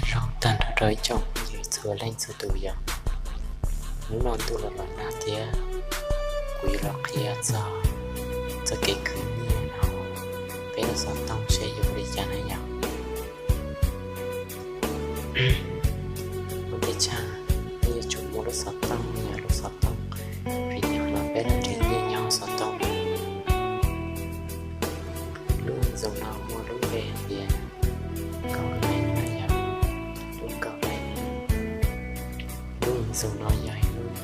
Zoo tag nrho rau ib tsoom phooj ywg txhua leej txhua tus yom. Hnub no ntuj los los nag thiab, kuv yuav los qhia txog txoj kev khwv nyiaj hauv peb lub xov tooj seb yuav ua li cas na yom. Ua ntej tshaj, peb yuav tsum muaj lub xov tooj, yog lub xov tooj vim yog los peb los nrhiav nyiaj nyob xov tooj. Lub ntxoov no muaj lub npe hais tias Nkauj Laij na yom, lub Nkauj Laij. Lub ntxoov no yog ib lub,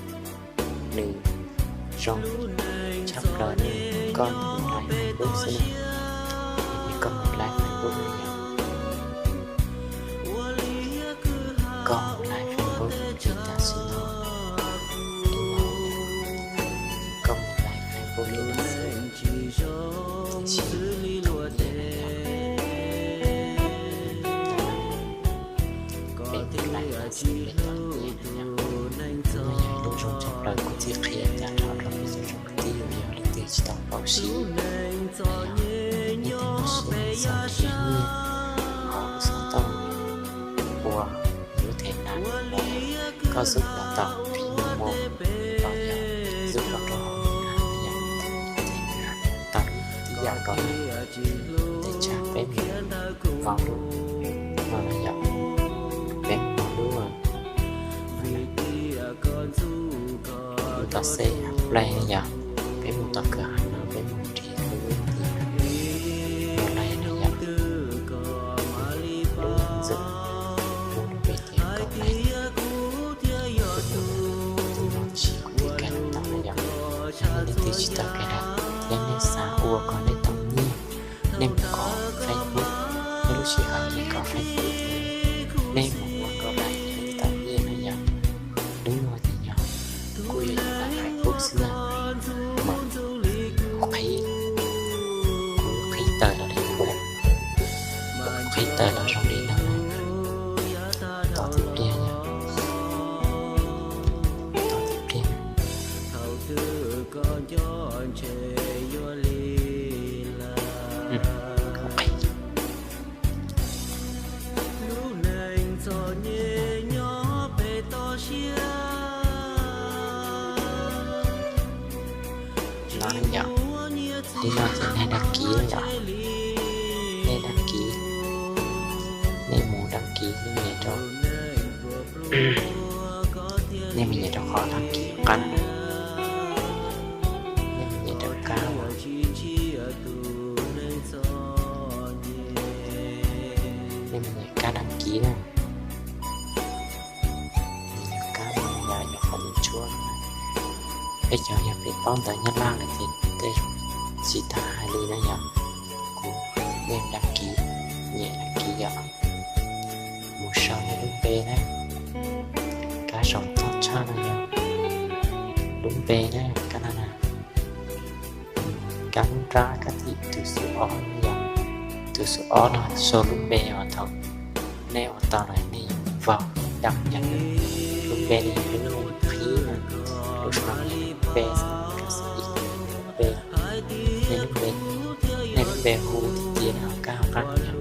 nws zoo tshaj plaws li koj mus laiv Facebook xwb na. Yog koj mus laiv Facebook na yom, koj mus laiv Facebook li tam sim no, li no, koj mus laiv Facebook li no xwb, tiam sis tau nyiaj na yom. Peb mus laiv Facebook li no xwb, peb tau nyiaj na yom. Lub no yog ib lub zoo tshaj plaws, kuv txiv qhia tag nrho rau peb cov tsoom kwv tij uas yog leej twg tsis tau paub siv na yom. Nej tau siv xov nrhiav nyiaj hauv lub xov tooj uas lub them na, koj xub los tau phím no mus los yog xub los rau hauv na yom. Tau tib yam nkaus na, ua ntej tshaj peb mus vau lub no na yom, peb mus vau lub, mus tom C Play na yom, peb mus tom kawm hais no, peb mus nrhiav lub ntawd, Nkauj Laij na yom. Lub ntxoov, lub npe tias Nkauj Laij. Lub no tiam sis kuv twb kais los tau na yom. Yog nej leej twg tsis tau kais los thiab nej xav ua kom nej tau nyiaj, nej mus kov Facebook, nej lub sij hawm nej kov Facebook, nej mus ua Nkauj Laij nej tau nyiaj na yom. Lub no ces yog kuv yuav mus laiv Facebook xwb na, mas kuv qhib, kuv qhib tawm los li no, kuv qhib tawm los zoo li no, tos tib pliag yom, tos tib pliag. Kuv qhib. No yom, li no ces nej đăng ký yom, nej đăng ký, nej mus đăng ký, nej nyem rau, nej mus nyem rau qhov đăng ký qab na, nej mus nyem rau kab, nej mus nyem kab đăng ký na. Kab no yog, yog qhov ntshiab. Peb cov yog peb paub ntawv Nyab Laj lawm ces tej zaum tsis tas hais li na yom. Kuv nyem đăng ký, nyem đăng ký yom. Mus sau nej lub npe na. Kab saum toj tshaj no yog lub npe na, kab no na. Kab nrab kab thib tus xub ob no yog, tus xub ob no sau lub npe uas thaum nej ua tau lawm nej vau đăng nhập lub npe li lub qhib na, lub saum no yog lub npe, lub npe, nej lub npe, nej lub npe hu tiag tiag no kab hauv qab no yog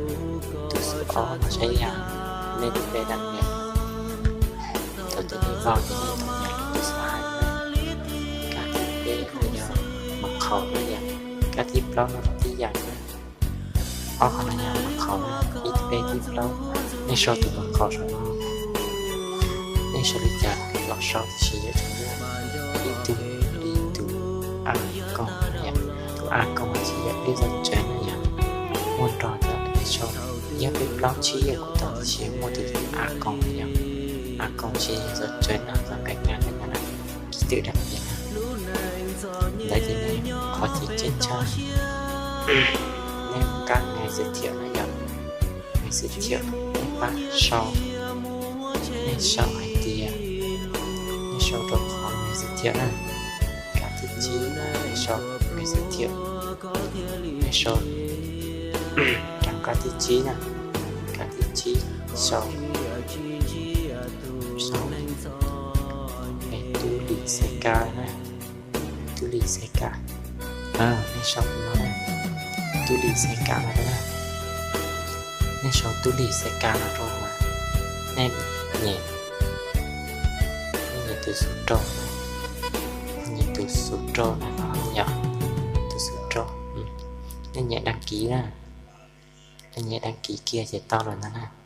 tus xub ob no saib yog nej lub npe đăng nhập. Thaum twg nej vau ces nej tau nhập lub tus xub hais na. Kab thib peb no yog mật khẩu na yom, kab thib plaub no tib yam na. Ob qhov no yog mật khẩu na, ib thib peb thib plaub, nej sau tus mật khẩu saum no. Nej sau li cas los sau tiam sis yuav tsum muaj ib tug li tus a koog na yom, tus a koog ces yog ib lub dấu chấm na yom, muaj nrog cov nej sau, yog peb plaub tsib yog kuv tau tiam sis muaj tus a koog na yom, a koog ces yog dấu chấm no, txoj nqe nqes ntawm no na, ký tự đặc biệt na. Ntawd ces nej qhov tseem ceeb tshaj, nej kab ngày giới thiệu na yom, ngày giới thiệu, nej pab sau, nej sau hais tias, nej sau rau qhov ngày giới thiệu na, kab thib tsib na, nej sau ngày giới thiệu, nej sau rau kab thib tsib na, kab thib tsib sau, sau Tub Lis Xais Kas na, Tub Lis Xais Kas. Nej sau no na, Tub Lis Xais Kas no na, nej sau Tub Lis Xais Kas no rau mas Nej nyem, nej nyem tus subscribe, nej nyem tus subscribe no yom, tus subscribe. Nej nyem đăng ký na, nej nyem đăng ký kiag ces tau lawm no na.